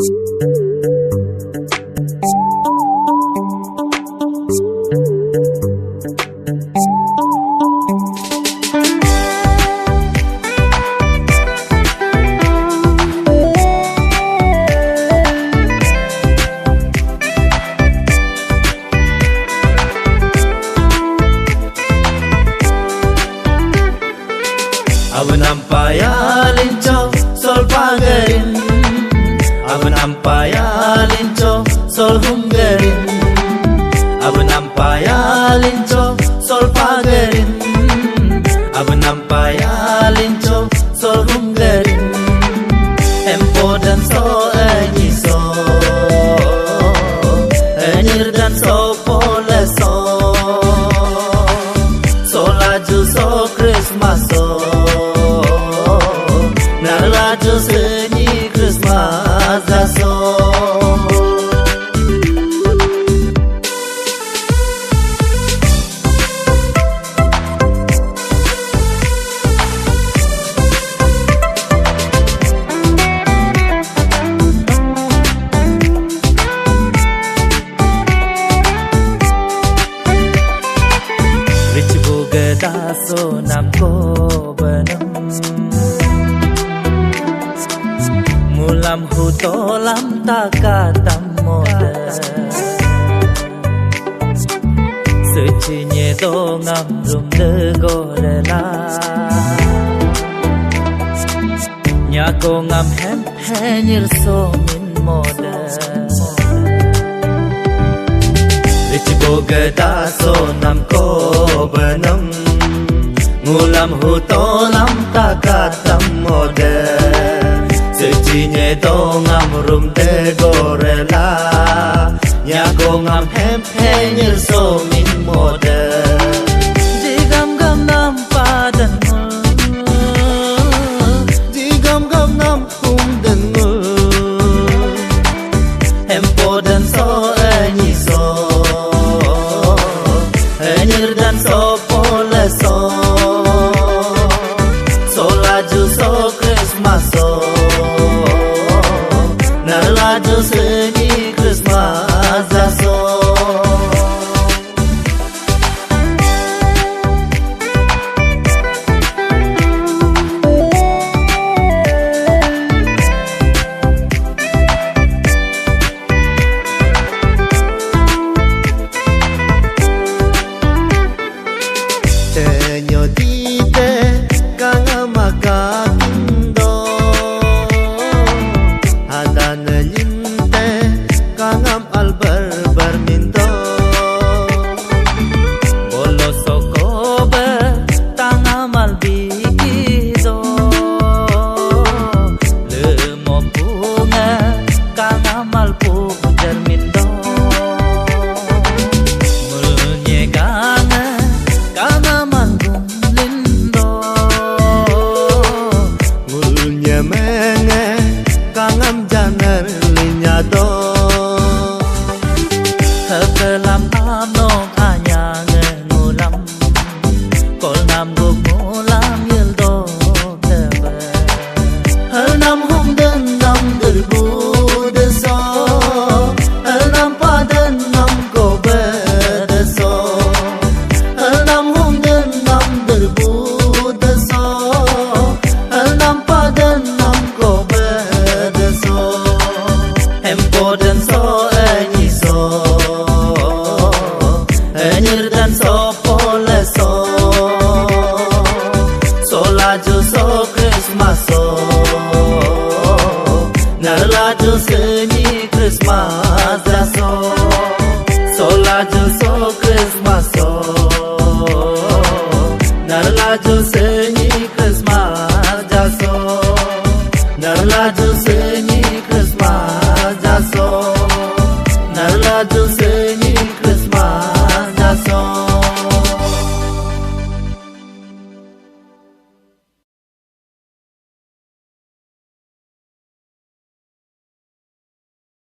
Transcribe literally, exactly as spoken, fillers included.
Abnam paya lincho sol pagarin. Abnam paya lincho sol hunggarin. Abnam paya lincho sol pagarin. Abnam paya lincho sol hunggarin. Empo dan so anyi so, anyir dan so pole so. So laju so Christmas so. Nar laju sunyi Christmas da so. Rich buga daso nam ko benam. Ngulam hutolam takatam mode. Sechinye dongam rum de gorela. Nyako ngam hem henyir somin mode. Rich boga daso nam ko benam. Ngulam hutolam takatam mode. Sechinye dongam rum de gorela. Nyako ngam hem henyir somin mode. Jigam gam nam padan mul. Jigam gam nam hum dan mul. Hempo dan so anyi so. Anyir dan so pole so. So laju so Christmas so. Nar laju sunyi Christmas da so. Tenyo dite kangam akakindo. Hadan linte kangam albar barmindo. Bolo sokobe tangam albikido. Lemo punga kangam alpu jarmindo. Mulnye kanga kangam algum lindo. Ngulnya menge kangam janar linyado. Hekelam amno anyang ngulam. Kolnam guk ngulam yildo tebe. Helnam hum dendam derbu deso. Helnam pa dendam kobe deso. Helnam hum dendam derbu deso. Helnam pa dendam kobe deso. Hempo dan so anyi so. Anyir dan so pole so. So laju so Christmas so. Nar laju sunyi Christmas da so. So laju so Christmas so. Nar laju sunyi